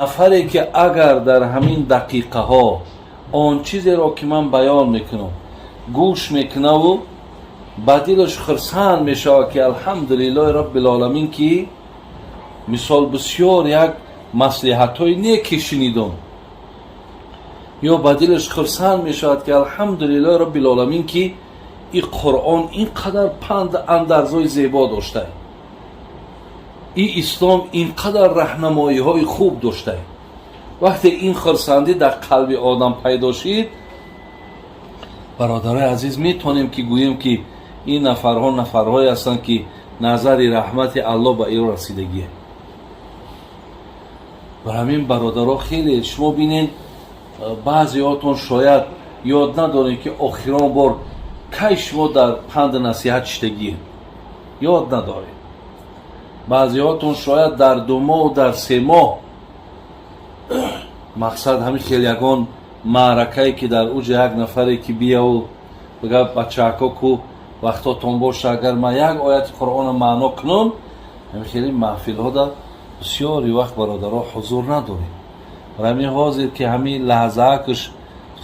Нафаре ки агар дар ҳамин дақиқаҳо он чизеро, ки ман баён мекунам, гӯш мекунаву ба дилаш хурсанд мешавад, ки алҳамдулиллоҳи роббил-оламин, ки мисол бисёр як маслиҳатҳои неки шунидум, ё ба дилаш хурсанд мешавад, ки алҳамдулиллоҳи роббил-оламин, ки ин Қуръон ин қадар панд андарзои зебо доштай, ин ислом ин қадар раҳнамоиҳои хуб доштай. Вақте ин хурсандӣ дар қалби одам пайдо шид, бародарои азиз, метавонем ки гӯем, ки ин нафарҳо нафарҳое ҳастанд, ки назари раҳмати Аллоҳ ба иро расидагие. Бар ҳамин, бародаро, хеле шумо бинед, баъзеҳотон шояд ёд надоред, ки охирон бор кай шумо дар панду насиҳат шидагие, ёд надоред. Баъзеҳотон шояд дар 2 моҳу дар 3 моҳ мақсад ҳамин хел ягон маъракае, ки дар уҷа як нафаре ки бияву бигӯ: «Бачаако, ку вақтотон боша, агар ман як ояти Қуръона маъно кунам», ҳамин хели маҳфилҳода бисёри вақт, бародаро, ҳузур надорем. Бар ҳамин, ҳозир ки ҳамин лаҳзаакш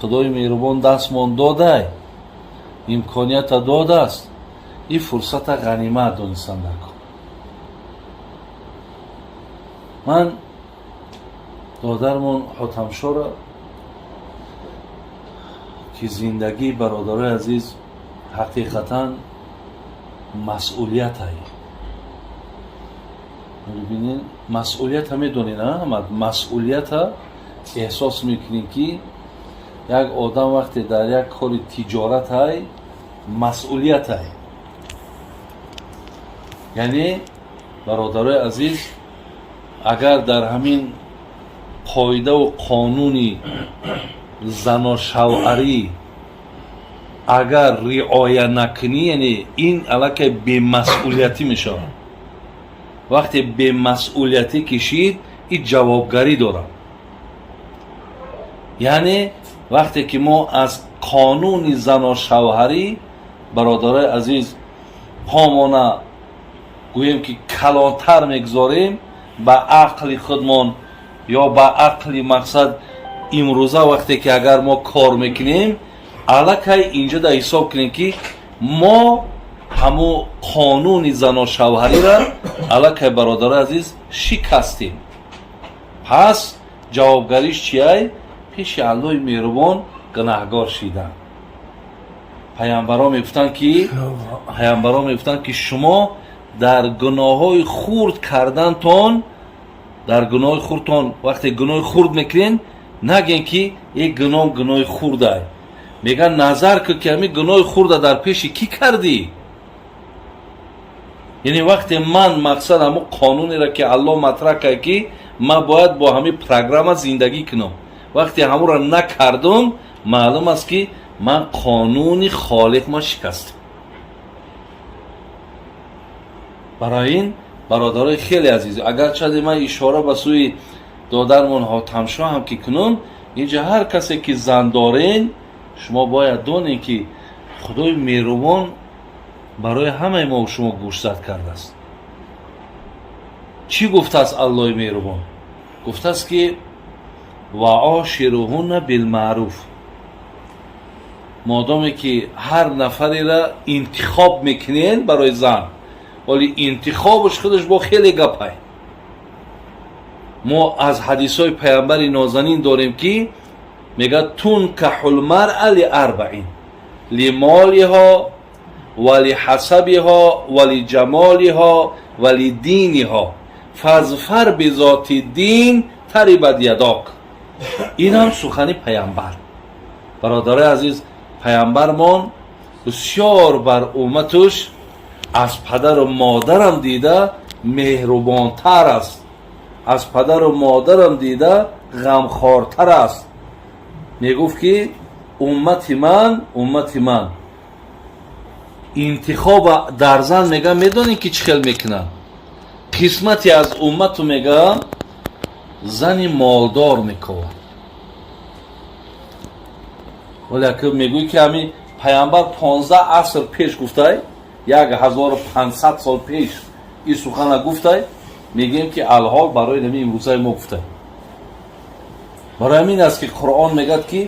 Худои меҳрубон дастмон додай, имконията додааст, ин фурсата ғанимат донистан дар кор. Ман додармон Ҳотамшоро, ки зиндагӣ, бародарои азиз, ҳақиқатан масъулиятай. Бибинед, масъулията медонед, ҳамад масъулията эҳсос мекунем, ки як одам вақте дар як кори тиҷоратай, масъулиятай. Яъне, бародарои азиз, агар дар ҳамин қоидаву қонуни заношавҳарӣ агар риоя накунӣ, яъне ин аллакай бемасъулиятӣ мешавад. Вақте бемасъулиятӣ кишид, ин ҷавобгарӣ дорад. Яъне вақте ки мо аз қонуни заношавҳарӣ, бародарои азиз, помона гӯем, ки калонтар мегузорем ба ақли худмон ё ба ақли мақсад имрӯза, вақте ки агар мо кор мекунем, аллакай инҷо да ҳисоб кунем, ки мо ҳамун қонуни заношавҳариро аллакай, бародарои азиз, шикастем. Пас ҷавобгариш чиай? Пеши Аллоҳи меҳрубон гунаҳгор шидан. Паямбаро мегуфтанд, ки шумо дар гуноҳҳои хурд кардантон, дар гуноҳи хурдтон, вақте гуноҳи хурд мекунед, нагем, ки е гуноҳ гуноҳи хурдай. Мегӯянд, назар кун, ки ҳамин гуноҳи хурда дар пеши кӣ кардӣ. Яъне вақте ман мақсад ҳамун қонунеро, ки Аллоҳ матраҳ кард, ки ман бояд бо ҳамин программа зиндагӣ кунам, вақте ҳамонро накардум, маълум аст, ки ман қонуни холиқ ма шикастам. Барои ин, бародарои хеле азиз, агарчаде ман ишора ба сӯи додармон Ҳотамшоҳ ҳам ки кунун, инҷа ҳар касе ки зан дорен, шумо бояд донед, ки Худои меҳрубон барои ҳамаи мо шумо гӯшзад кардааст. Чӣ гуфтааст Аллоҳи меҳрубон? Гуфтааст, ки ва ошируҳунна билмаъруф. Модоме ки ҳар нафареро интихоб мекунед барои зан, вале интихобаш худаш бо хеле гапай. Мо аз ҳадисҳои паямбари нозанин дорем, ки мегӯяд: тункаҳул маръа ли арбаин: лимолиҳо ва лиҳасабиҳо ва лиҷамолиҳо ва лидиниҳо, фазфар бизоти дин тарибат ядок. Ин ҳам сухани паямбар. Бародарои азиз, паямбармон бисёр бар умматуш аз падару модарам дида меҳрубонтар аст, аз падару модарам дида ғамхортар аст. Мегуфт, ки уммати ман, уммати ман интихоба дар зан, мегӯям, медонед, ки чӣ хел мекунанд? Қисмате аз уммату, мегӯям, зани молдор мековад. Вале ака мегӯй, ки ҳамин паямбар 15 аср пеш гуфтай, 1500 сол пеш ин сухана гуфтай, мегӯем, ки алҳол барои нами имрӯзаи мо гуфтай. Барои ҳамин аст, ки Қуръон мегӯяд, ки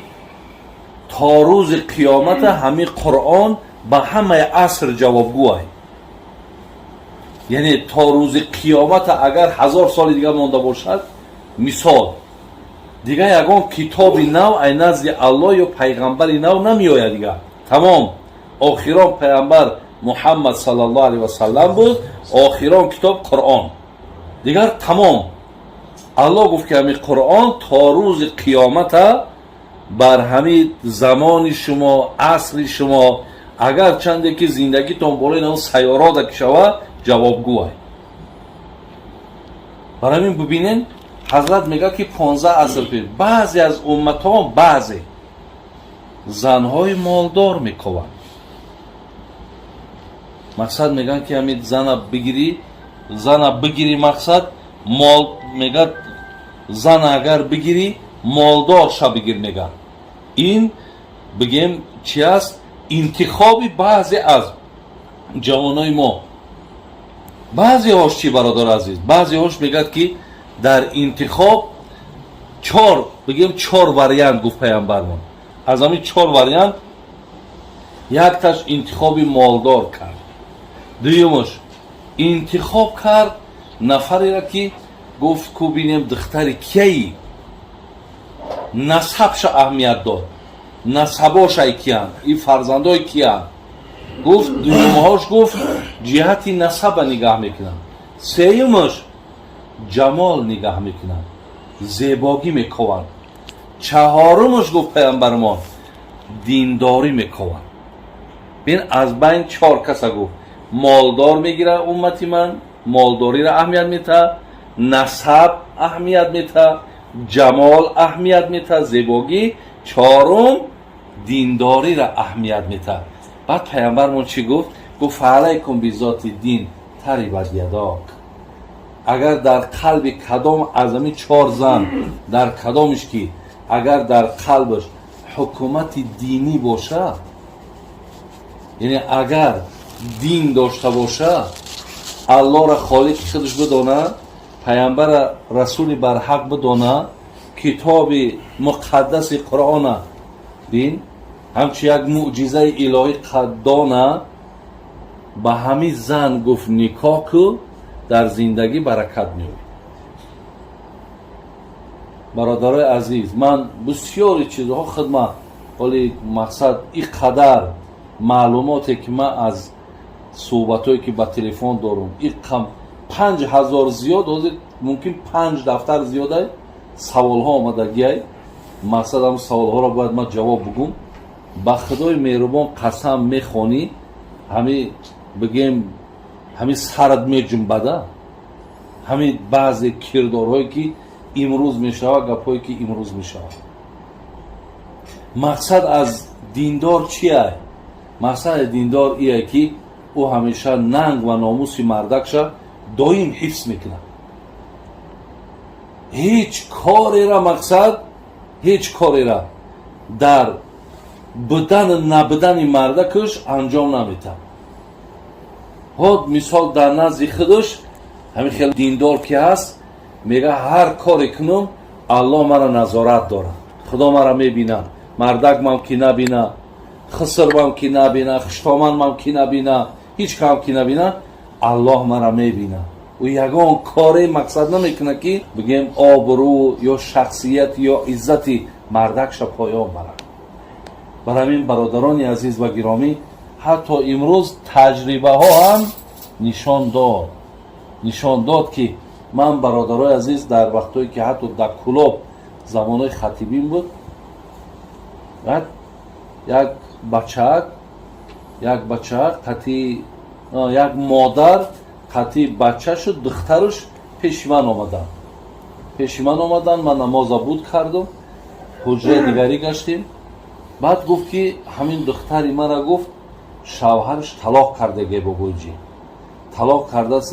то рӯзи қиёмата ҳамин Қуръон ба ҳамаи аср ҷавобгӯай. Яъне то рӯзи қиёмата, агар 1000 соли дигар монда бошад, мисол, дигар ягон китоби нав ай назди Аллоҳ ё пайғамбари нав намеояд. Дигар тамом, охирон пайғамбар Муҳаммад саллаллоҳу алайҳи васаллам буд, охирон китоб Қуръон, дигар тамом. Аллоҳ гуфт, ки ҳамин Қуръон то рӯзи қиёмата бар ҳамин замони шумо, асри шумо, агар чанде ки зиндагитон болои он сайёрода ки шава, ҷавобгӯай. Бар ҳамин бибинен, ҳазрат мегӯяд, ки 15 аср пеш баъзе аз умматҳо баъзе занҳои молдор мекованд. Мақсад, мегӯянд, ки ҳамин зана бигирӣ, зана бигирӣ, мақсад мол. Мегӯяд, зана агар бигирӣ, молдор ша бигир, мегӯянд. Ин бигем, чи аст? Интихоби баъзе аз ҷавонои мо. Баъзеҳош чӣ, бародари азиз, баъзеҳош мегӯяд, ки дар интихоб чор, бигем, чор вариант гуфт пайғамбармон. Аз ҳамин чор вариант якташ интихоби молдор кард, дуюмаш интихоб кард нафареро, ки гуфт, ку бинем, духтари кияи, насабша аҳамият дод, насабошай киянд, и фарзандои киянд, гуфт. Дуюмҳош, гуфт, ҷиҳати насаба нигаҳ мекунанд. Сеюмаш ҷамол нигаҳ мекунанд, зебогӣ мекованд. Чаҳорумаш, гуфт пайғамбармон, диндорӣ мекованд. Бин, аз байн чор каса гуфт: молдор мегира уммати ман, молдориро аҳамият метаҳад, насаб аҳамият метаҳад, ҷамол аҳамият метаҳад, зебогӣ, чорум диндориро аҳамият метаҳад. Баъд пайғамбармон чӣ гуфт? Гуфт: فعليكم بذات الدين تربت يداك. Агар дар қалби кадом аз ҳамин чор зан, дар кадомиш ки агар дар қалбаш ҳукумати динӣ бошад, яъне агар дин дошта бошад, Аллоҳро холиқи худаш бидонад, пайғамбара расули барҳақ бидонад, китоби муқаддаси Қуръона бин ҳамчун як мӯъҷизаи илоҳӣ дона, ба ҳамин зан, гуфт, никоҳ ку, дар зиндагӣ баракат меёбӣ. Бародарои азиз, ман бисёри чизҳо хидмат ҳоли мақсад, ин қадар маълумоте, ки ман аз суҳбатҳое, ки ба телефон дорум, 5000 зиёд, ҳозир мумкин панҷ дафтар зиёдай саволҳо омадагиай. Мақсад, ҳам саволҳоро бояд ман ҷавоб бугум. Ба Худои меҳрубон қасам мехонӣ, ҳами бигем, ҳами сарат меҷунбада, ҳами баъзе кирдорҳое, ки имрӯз мешавад, гапҳое, ки имрӯз мешавад. Мақсад аз диндор чия? Мақсади диндор ие, ки ӯ ҳамеша нанг ва номуси мардакша доим ҳифз мекунад. Ҳеҷ корера, мақсад, ҳеҷ корера дар будану набудани мардакаш анҷом наметаҳад. Ҳод, мисол, дар назди худаш ҳамин хел диндор ки ҳаст, мега, ҳар коре кунум, Аллоҳ мара назорат дорад, Худо мара мебинад, мардакмам ки набина, хисрмам ки набина, хуштоманмам ки набина, ҳеҷ кам ки набина, Аллоҳ мара мебина. Ӯ ягон коре, мақсад, намекунад, ки бигем, обрӯ ё шахсият ё иззати мардакша поён барад. Бар ҳамин, бародарони азиз ва гиромӣ, ҳатто имрӯз таҷрибаҳо ҳам нишон дод, ки ман, бародарои азиз, дар вақтҳое, ки ҳатто дар Кулоб замонҳои хатибин буд, баъд як бачаак қати як модар, қати бачашу духтаруш пеши ман омаданд. Ман намоза буд кардум, ҳуҷраи дигарӣ гаштем. Баъд гуфт, ки ҳамин духтари мара, гуфт, шавҳараш талоқ кардаге, бобоҷӣ, талоқ кардааст,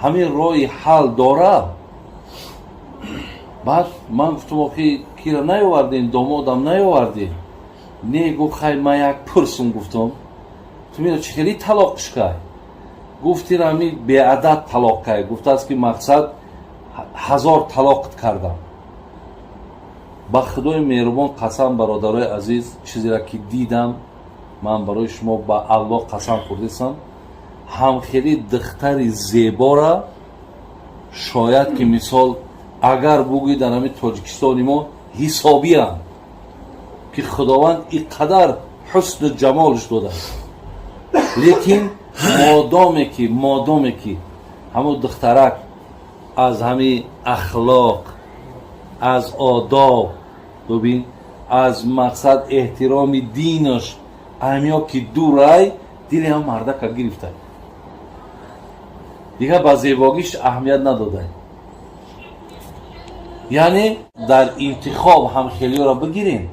ҳамин роҳи ҳал дорад. Баъд ман гуфтам: охи, кира наёвардем, домодам наёвардем? Не, гуфт, хай, ман як пурсум. Гуфтам: ту мера чӣ хели талоқш кай? Гуфт: ира ҳами беадад талоқ кай. Гуфтааст, ки мақсад, 1000 талоқт кардам. Ба Худои меҳрубон қасам, бародарои азиз, чизеро ки дидам, ман барои шумо ба Аллоҳ қасам хӯрдистам. Ҳамхели духтари зебора шояд ки, мисол, агар бугӯӣ, дар ҳамин Тоҷикистони мо ҳисобиям, ки Худованд ин қадар ҳусну ҷамолш додааст. Лекин модоме ки ҳамун духтарак аз ҳамин ахлоқ, аз одоб, бубин, аз мақсад эҳтироми динаш ҳамиё ки дурай, дили ҳам мардака гирифта, дигар ба зебогиш аҳамият надодай. Яъне дар интихоб ҳамхелиёро бигирем,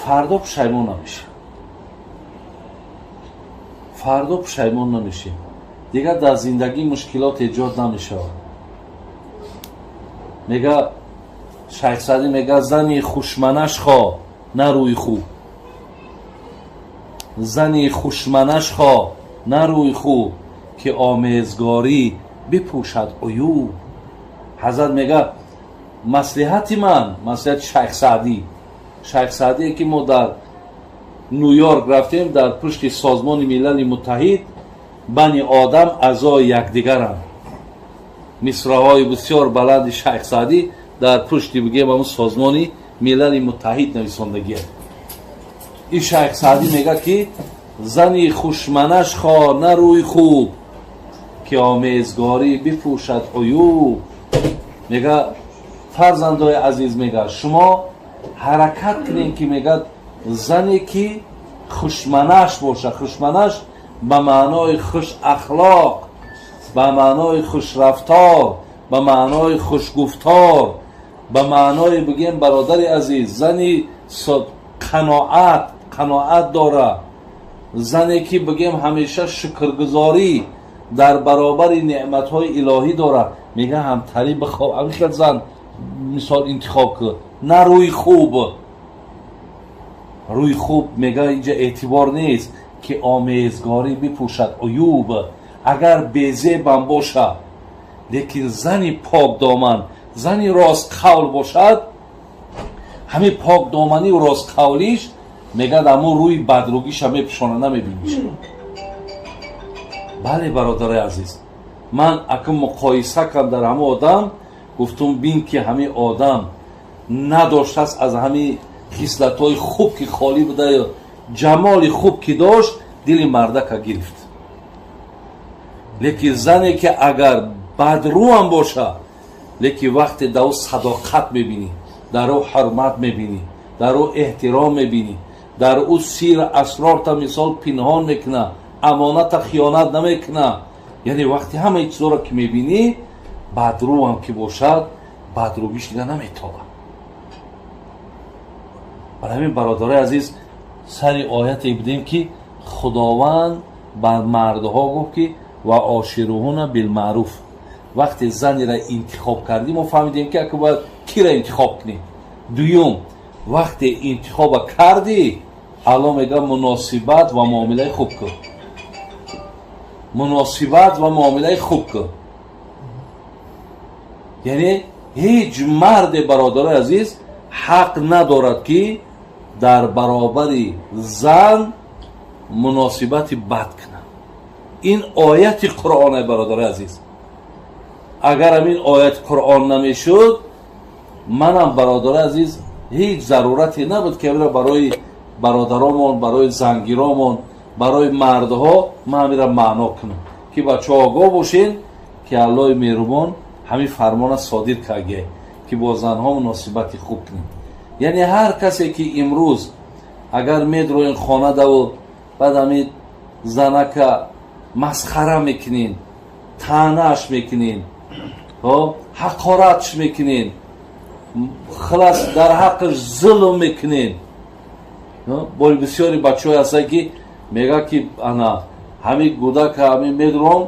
фардо пушаймон намешем, фардо пушаймон намешем, дигар дар зиндагӣ мушкилот эҷод намешавад. Мега Шайх Саъдӣ, мега: «Зани хушманаш хо, на рӯи хуб, зани хушманаш хо, на рӯи хуб, ки омезгорӣ бипӯшад уюб». Ҳазрат мега, маслиҳати ман, маслиҳати Шайх Саъдӣ, Шайх Саъдие ки мо дар Ню-Йорк рафтем, дар пушти Созмони Милали Муттаҳид «Бани одам аъзои якдигаранд», мисраҳои бисёр баланди Шайх Саъдӣ дар пушти, бигем, ҳамун Созмони Милали Муттаҳид нависондагиа. Ин Шайх Саъдӣ мегӯяд, ки зани хушманаш хо, на рӯи хуб, ки омезгорӣ бипӯшад уюб. Мега, фарзандои азиз, мега, шумо ҳаракат кунем, ки, мегӯяд, зане ки хушманаш боша. Хушманаш ба маънои хушахлоқ, ба маънои хушрафтор, ба маънои хушгуфтор, ба маънои, бигем, бародари азиз, зани қаноат дора, зане ки, бигем, ҳамеша шукргузорӣ дар баробари неъматҳои илоҳӣ дорад. Мега, ҳамтари бихоб, ҳамин зан, мисол, интихоб кун, на рӯи хуб. Рӯи хуб, мега, инҷа эътибор нест, ки омезгорӣ бипӯшад уюб. Агар безебам боша, лекин зани покдоман, зани ростқавл бошад, ҳамин покдоманию ростқавлиш, мегӯяд, ҳамун рӯи бадругиша мепӯшона, намебиниш. Бале, бародарои азиз, ман акн муқоиса кардам дар ҳамун одам, гуфтум: бин, ки ҳамин одам надоштааст аз ҳамин хислатҳои хуб, ки холӣ буда, ҷамоли хуб ки дошт, дили мардака гирифт. Лекин зане ки агар бадрӯам боша, лекин вақте дар ӯ садоқат мебинӣ, дар ӯ ҳурмат мебинӣ, дар ӯ эҳтиром мебинӣ, дар ӯ сир асрорта, мисол, пинҳон мекуна, амоната хиёнат намекуна, яъне вақте ҳамаи чизоро ки мебинӣ, бадрӯам ки бошад, бадрӯгиш дига наметобад. Барои ҳамин, бародарои азиз, сари ояте будем, ки Худованд ба мардҳо гуфт, ки وعاشروهن بالمعروف. Вақте занеро интихоб кардӣ, мо фаҳмидем, ки ака бояд киро интихоб кунем. Дуюм, вақте интихоба кардӣ, Алло мега: муносибат ва муомилаи хуб кун, муносибат ва муомилаи хуб кун. Яъне ҳеҷ марде, бародарои азиз, ҳақ надорад, ки дар баробари зан муносибати бад кунад. Ин ояти Қуръоне, бародарои азиз. Агар ҳамин ояти Қуръон намешуд, манам, бародарои азиз, ҳеҷ зарурате набуд, ки амира барои бародаромон, барои зангиромон, барои мардҳо ман ҳамира маъно кунам, ки бачаҳо огоҳ бошен, ки Аллоҳи меҳрубон ҳамин фармона содир кардия, ки бо занҳо муносибати хуб кунем. Яъне ҳар касе ки имрӯз агар медроин хона даву баъд ҳамин занака масхара мекунин, таънааш мекунин, ҳақоратш мекунин, хулас, дар ҳаққаш зулм мекунин. Боли бисёри бачаҳое ҳастанд, ки мегӯяд, ки ана ҳамин гудака ҳамин медром,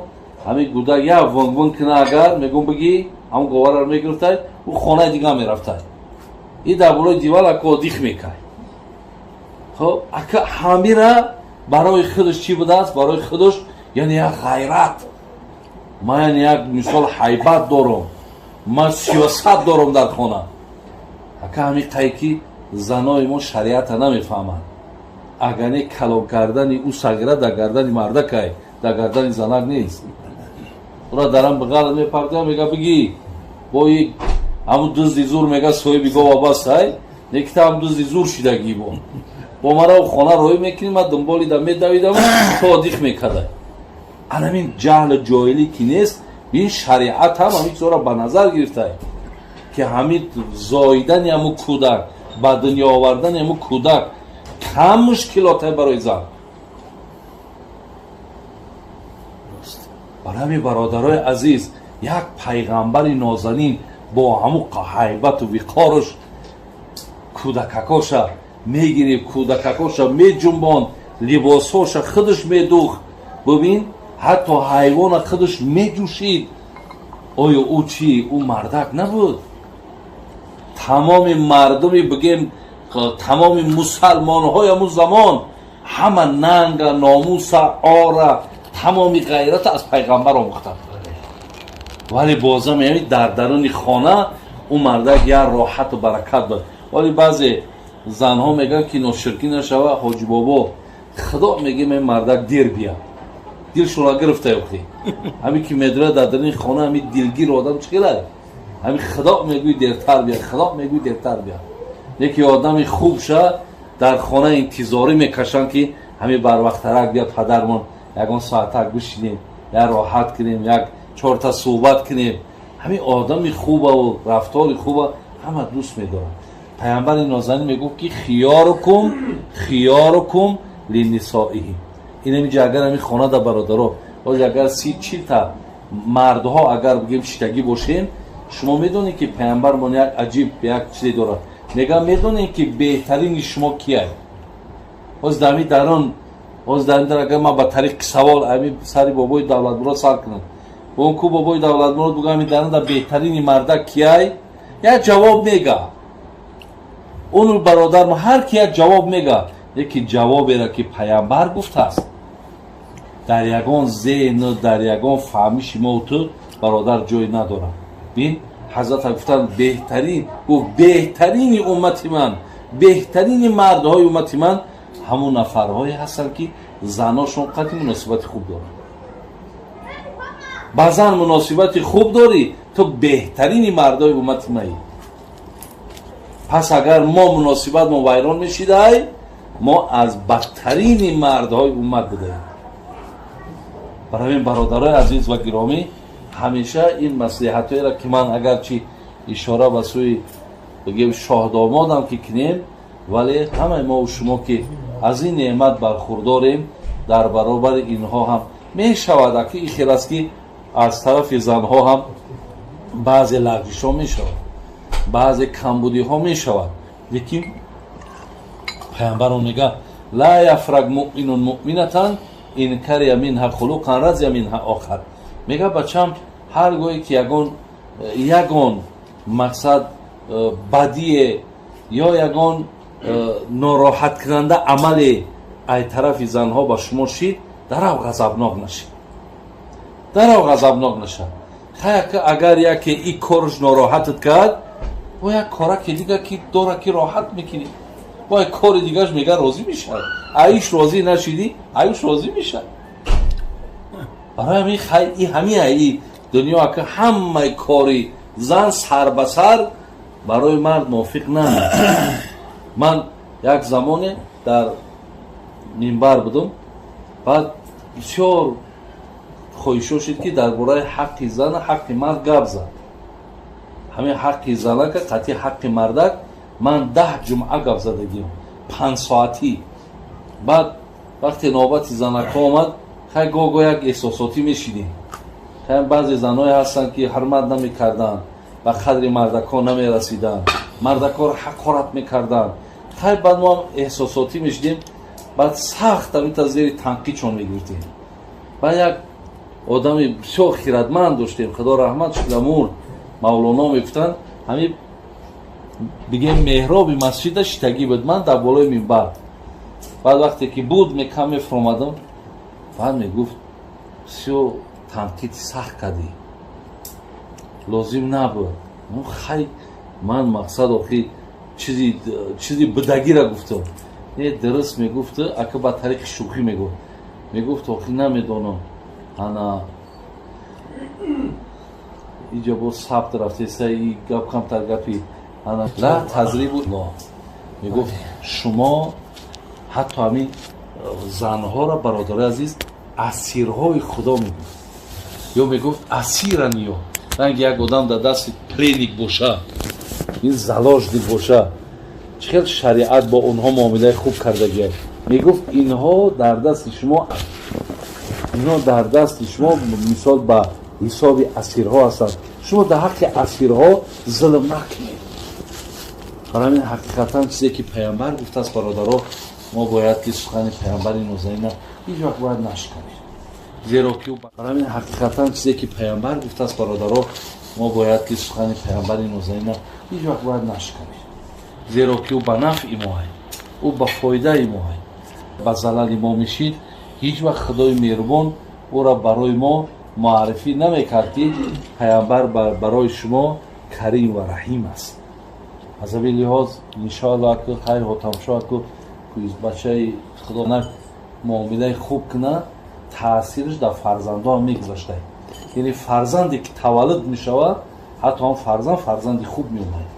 ҳамин гудак як вун вун куна, агар мегӯм, бигӣ, ҳамн говараро мегирифтай, ӯ хонаи дига мерафтай, и дар болои дивал ака одих мекард. Хоб, ака, ҳамира барои худаш чӣ будааст? Барои худаш, яъне, як ғайрат: ман, яъне, як, мисол, ҳайбат дорам, ман сиёсат дорам дар хона. Ака, ҳамин қай ки занои мо шариата намефаҳманд. Агар не, калон кардани ӯ сагира дар гардани мардакай, дар гардани занак нест. Ура дарам бағал мепардоям, мега: «Бигӣ бо ҳамун дузди зур», мега, «соҳиби гова басай некита ҳам дузди зур шидагӣ, бо мара хона роҳӣ мекунӣ, ман дунболи да медавидам, то дих мекардай». Анамин ҷаҳлу ҷоҳилӣ ки нест, ин шариат ҳам ҳамин чизҳоро ба назар гирифтай, ки ҳамин зоидани ҳамун кӯдак, ба дунё овардани ҳамун кӯдак кам мушкилоте барои зан. Барои ҳамин, бародарои азиз, як пайғамбари нозанин бо ҳамун ҳайбату виқоруш кӯдакакоша мегирифт, кӯдакакоша меҷунбонд, либосҳоша худаш медухт, бубин, ҳатто ҳайвона худаш меҷӯшид. Оё ӯ чӣ, ӯ мардак набуд? Тамоми мардуми, бигем, тамоми мусалмонҳои ҳамун замон ҳама нанга, номуса, ора, тамоми ғайрата аз пайғамбар омӯхтанд. Вале бозам яъне дар даруни хона ӯ мардак як роҳату баракат буд. Вале баъзе занҳо мегӯянд, ки ноширкӣ нашава, ҳоҷи бобо, худо мегӯем, ин мардак дер бия, дилшона гирифта ёхи. Ҳамин ки медора дар даруни хона, ҳамин дилгир одам чӣ хелай, ҳамин худо мегӯй дертар бия, худо мегӯй дертар бия. Яке одами хуб ша дар хона интизорӣ мекашанд, ки ҳамин барвақттарак бия, падармон, ягон соатак бишинем, як роҳат кунем, як чорта суҳбат кунем. Ҳамин одами хубаву рафтори хуба ҳама дӯст медоранд. Пайғамбари нозанин мегуфт, ки خياركم خياركم لنسائهم. Инамиҷа агар ҳамин хона да, бародаро, боз агар 30-40 та мардҳо, агар бигем, шитагӣ бошем, шумо медонед, ки пайғамбармон як аҷиб як чизе дорад. Мегӯям, медонед, ки беҳтарини шумо кияй? Ҳоз дар дарон, ҳоз дар дар агар ман ба тариқи савол ами сари бобои Давлатмурод сар кунам, бон ку бобои Давлатмурод, бугӯям, ами дарон дар беҳтарини мардак кияй, як ҷавоб мега. Он бародармо ҳар ки як ҷавоб мега, яки ҷавоберо, ки пайғамбар гуфтааст, дар ягон зеҳну дар ягон фаҳмиши мо ту, бародар, ҷой надорад. Бин, ҳазрат гуфтанд: беҳтарин, гуфт, беҳтарини уммати ман, беҳтарини мардҳои уммати ман ҳамун нафарҳое ҳастанд, ки заношон қатъи муносибати хуб доранд. Ба зан муносибати хуб дорӣ, ту беҳтарини мардои уммати маӣ. Пас агар мо муносибатмон вайрон мешидай, мо аз бадтарини мардҳои уммат будаем. Барои ин, бародарои азиз ва гиромӣ, ҳамеша ин маслиҳатҳоеро, ки ман агарчи ишора ба сӯи, бигем, шоҳдомодам ки кунем, вале ҳамаи мову шумо, ки аз ин неъмат бархурдорем, дар баробари инҳо ҳам мешавад. Аки ин хел аст, ки аз тарафи занҳо ҳам баъзе лағжишҳо мешавад, баъзе камбудиҳо мешавад, лекин пайғамбарон мега: لا يفرق مؤمن مؤمنة إن كره منها خلقا رضي منها آخر. Мега: «Бачам, ҳар гоҳе ки ягон мақсад бадие ё ягон нороҳаткунанда амале ай тарафи занҳо ба шумо шид, дарав ғазабнок нашид, дарав ғазабнок нашад». Хаяка, агар яке и корш нороҳатат кард, бо як кораки дига ки дора, ки роҳат мекунӣ, бо як кори дигаш, мега, розӣ мешавад. Аиш розӣ нашидӣ, аюш розӣ мешавад. Барои ҳамин хай, и ҳамин аи дунё, ака, ҳамаи кори зан сар ба сар барои мард мувофиқ намешавад. Ман як замоне дар минбар будум, баъд бисёр хоҳишо шуд, ки дар бораи ҳаққи зана, ҳаққи мард гап зад. Ҳамин ҳаққи занака қатъи ҳаққи мардак ман 10 ҷумъа гап задагим, 5 соатӣ. Баъд вақте навбати занакҳо омад, хай, гоҳ-гоҳ як эҳсосотӣ мешидем. Хай, баъзе заное ҳастанд, ки ҳурмат намекарданд, ба қадри мардакҳо намерасиданд, мардакҳоро ҳақорат мекарданд. Хай, баъд мо ҳам эҳсосотӣ мешидем, баъд сахт ҳаминта зери танқидшон мегирифтем. Баъд як одами бисёр хиратманд доштем, худо раҳмат шуда мурд, Мавлоно мегуфтанд, ҳамин, бигем, меҳроби масҷида шитагӣ буд, ман дар болои минбар. Баъд вақте ки буд, мекам мефуромадам, баъд мегуфт: «Бисёр танқиди сахт кардӣ, лозим набуд». Хай, ман мақсад охи Чизи будагира гуфтам, не, дуруст мегуфт, ака, ба тариқи шӯхӣ мегуфт. Мегуфт: «Охи, намедонам, ана иҷа боз сабт рафтеса, и гап камтар гапи ана ла тазрибу». Мегуфт: «Шумо ҳатто ҳамин занҳоро, бародарои азиз, асирҳои Худо», мегуфт, ё мегуфт асиран, ё ранги як одам дар дасти пленник боша, ин заложник боша, чӣ хел шариат бо онҳо муомилаи хуб кардагия. Мегуфт: «Инҳо дар дасти шумо, инҳо дар дасти шумо мисол ба ҳисоби асирҳо ҳастанд. Шумо дар ҳаққи асирҳо зулм накунед». Барои ҳамин, ҳақиқатан, чизе ки Паямбар гуфтааст, бародаро, мо бояд ки сухани Паямбари нозанина ҳеҷ вақт бояд нашканем, зеро ки, барои ҳамин, ҳақиқатан, чизе ки Паямбар гуфтааст, бародаро, мо бояд ки сухани Паямбари нозанина ҳеҷ вақт бояд нашканем, зеро ки ӯ ба нафъи моай, ӯ ба фоидаи моай. Ба залали мо мешид, ҳеҷ вақт Худои меҳрубон ӯро барои мо муаррифӣ намекард, ки Паямбар барои шумо Карим ва Раҳим аст. Аз ҳамин лиҳоз, иншоалло, аку хайр, ҳотамшо, аку бачаи Худо муомилаи хуб куна, таъсираш дар фарзандҳо ҳам мегузашта. Яъне фарзанде ки таваллуд мешавад, ҳатто ҳам фарзанд фарзанди хуб меомад.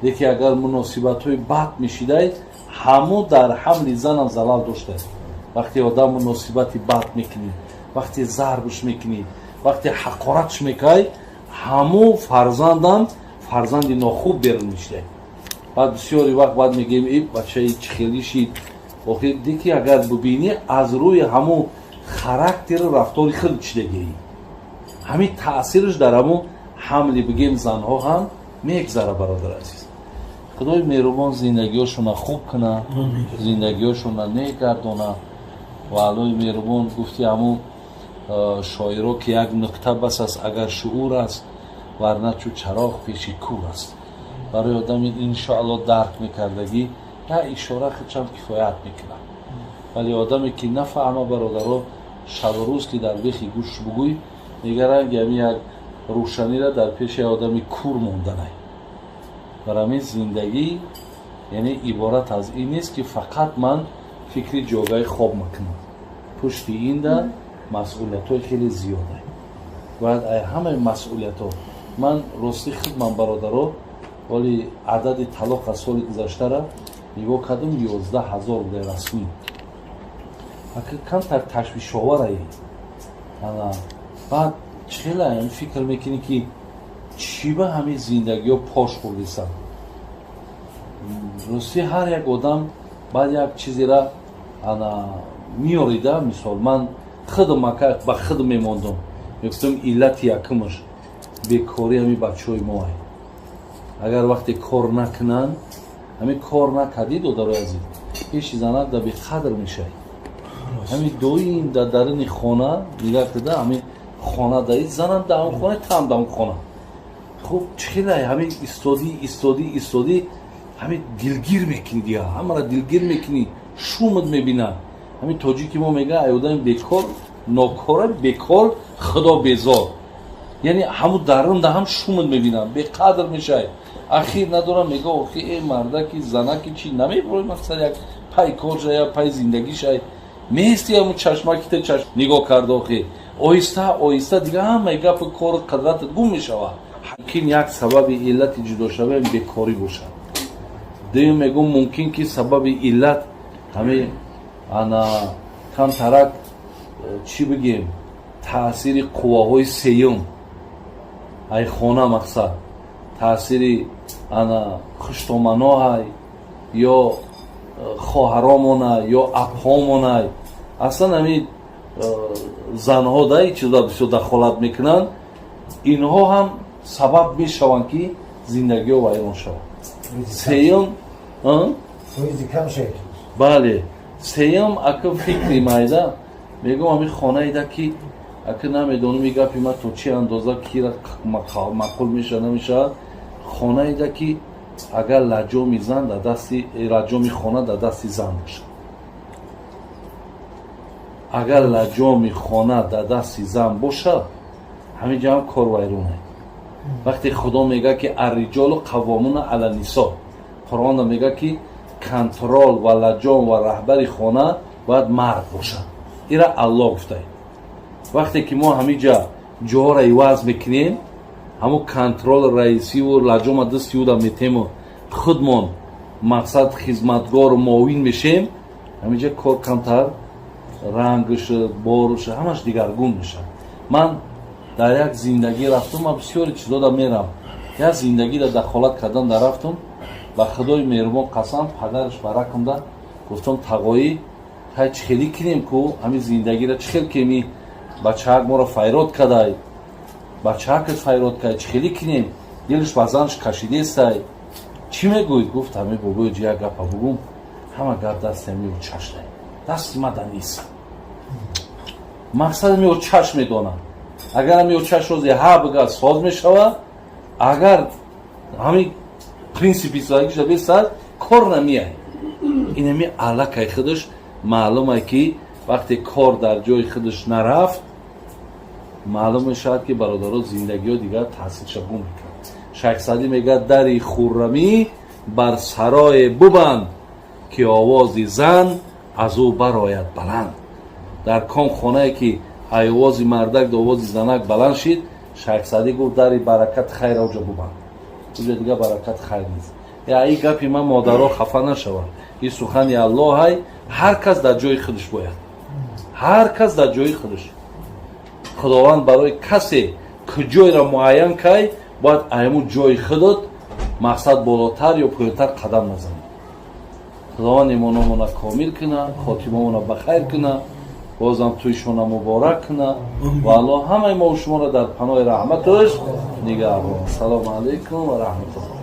Лекин агар муносибатҳои бад мешидай, ҳамо дар ҳамли занам залал дошта. Вақте одам муносибати бад мекунӣ, вақте зарбш мекунӣ, вақте ҳақоратш мекай, ҳамо фарзандам фарзанди нохуб берун мешидай. Баъд бисёри вақт баъд мегӯем: «Э, бачаи чӣ хелӣ шид?» Охир деки, агар бубинӣ, аз рӯи ҳамун характеру рафтори худ чидагиӣ, ҳамин таъсираш дар ҳамун ҳамли, бигем, занҳо ҳам мегзара. Бародар азиз, Худои меҳрубон зиндагиҳошона хуб куна, зиндагиҳошона негардона. Ва Аллои меҳрубон, гуфти ҳамун шоиро, ки як нуқта бас аст, агар шуур аст, варна чу чароғ пеши кур аст. Барои одами, иншоалло, дарк мекардагӣ, як ишора худшам кифоят мекунад. Вале одаме ки нафаҳма, бародаро, шабу рӯз ки дар бехи гӯш бугӯй, мега ранги ҳамин як рӯшанира дар пеши одами кур монданай. Бар ҳамин, зиндагӣ яъне иборат аз ин нест, ки фақат ман фикри ҷогаи хоб мекунам. Пушти инда масъулиятҳои хеле зиёда. Бояд ай ҳамаи масъулиятҳо, ман ростӣ худман, бародаро, вале адади талоқ аз соли гузаштара нигоҳ кардам, 11 000 буда расмӣ. Камтар ташвишоварае. Баъд чӣ хела фикр мекунӣ, ки чӣ ба ҳамин зиндагиҳо пош хӯрдисам? Ростӣ, ҳар як одам баъд як чизера ана меорида. Мисол, ман худам ба худ мемондум, мегуфтам: иллати якумаш бекорӣ ҳамин бачаҳои моа. Агар вақте кор накунанд, ҳамин кор накардӣ, додарои азиз, пеши занак да беқадр мешавӣ. Ҳамин доим дар даруни хона нигаҳ кида, ҳамин хона даи занам, дар ҳамон хона, там дар ҳамон хона. Хуб, чӣ хела ҳамин истодӣ, истодӣ, истодӣ, ҳамин дилгир мекунӣ, дига ҳамаро дилгир мекунӣ, шумат мебинад. Ҳамин тоҷики мо мега: «Ай одами бекор, нокора, бекор, Худо безор». Яъне ҳамун дарунда ҳам шумат мебинам, беқадр мешавӣ. Ахир надорам, мега: «Охи, э мардаки, занаки, чи намеброи?» Мақсад, як пай кор шая, пай зиндагӣ шай меисти, ҳамун чашмакита чашм нигоҳ карда. Охи, оҳиста оҳиста дига ҳамаи гапу кору қадратат гум мешавад. Мумкин як сабаби иллати ҷудошавиам бекорӣ бошад. Дуюм, мегӯм, мумкин ки сабаби иллат ҳамин ана камтарак, чӣ бигем, таъсири қувваҳои сеюм ай хона, мақсад, таъсири ана хуштоманоҳай ё хоҳаромонай ё апҳомонай. Аслан ҳамин занҳо да ин чиза бисёр дахолат мекунанд. Инҳо ҳам сабаб мешаванд, ки зиндагиҳо вайрон шавад. Сеюм, бале, сеюм, ака, фикри майда мегӯм, ҳамин хонаида ки, ака, намедонам, и гапи ман то чӣ андоза кира маъқул мешавад, намешавад, хонаида ки агар лаҷоми зан дар дасти, лаҷоми хона дар дасти зан бошад, агар лаҷоми хона дар дасти зан бошад, ҳамин ҷо ҳам кор вайронае. Вақте Худо мегӯяд, ки الرجال قوامون على النساء. Қуръон мега, ки контроль ва лаҷом ва раҳбари хона бояд мард бошад. Ира Аллоҳ гуфтай. Вақте ки мо ҳамиҷа ҷоҳоро иваз мекунем, ҳамун контроль, раисиву лаҷома дасти уда метему худмон, мақсад, хизматгору муовин мешем, ҳамиҷа кор камтар рангш, боруш, ҳамаш дигаргун мешавад. Ман дар як зиндагӣ рафтум, ман бисёри чизода мерам, як зиндагида дахолат кардан дар рафтум. Ба Худои меҳрубон қасам, падараш баракумда гуфтам: «Тағоӣ, ҳай, чӣ хелӣ кинем ку ҳамин зиндагиро? Чӣ хел ки ми бачаак моро файрод кадай, бачаакат файрод кадай, чӣ хелӣ кинем? Дилш ба занш кашидестай, чӣ мегӯед?» Гуфт: «Ҳами бобои, як гапа бугум, ҳама гап дасти ҳами чашдай, дасти мада нест. Мақсад, ҳами чаш медонам. Агар ҳами чаш рози ҳа бига, соз мешавад. Агар ҳами принсипи зиндагиша бесад, кор намеяй». Инами аллакай худаш маълуме, ки вақте кор дар ҷои худаш нарафт, маълум мешавад, ки, бародаро, зиндагиҳо дигар таъсирша гум мекунад. Шайх Саъдӣ мегӯяд: «Дари хуррамӣ бар сарое бубанд, ки овози зан аз ӯ барояд баланд». Дар ком хонае ки овози мардак да овози занак баланд шид, Шайх Саъдӣ гуфт: «Дари баракат хайр оҷа бубанд, уҷа дигар баракат хайр нест». Я ин гапи ман, модаро хафа нашаванд, ин сухани Аллоҳай. Ҳар кас дар ҷои худаш бояд, ҳар кас дар ҷои худаш. Худованд барои касе куҷойро муайян кай, бояд айму ҷои худот, мақсад, болотар ё поёнтар қадам назанӣ. Худованд имономона комил куна, хотимамона ба хайр куна, бозам тӯйшона муборак куна ва Аллоҳ ҳамаи мо шуморо дар паноҳи раҳматаш нигаҳбон. Ассалому алайкум ва раҳматуллоҳ.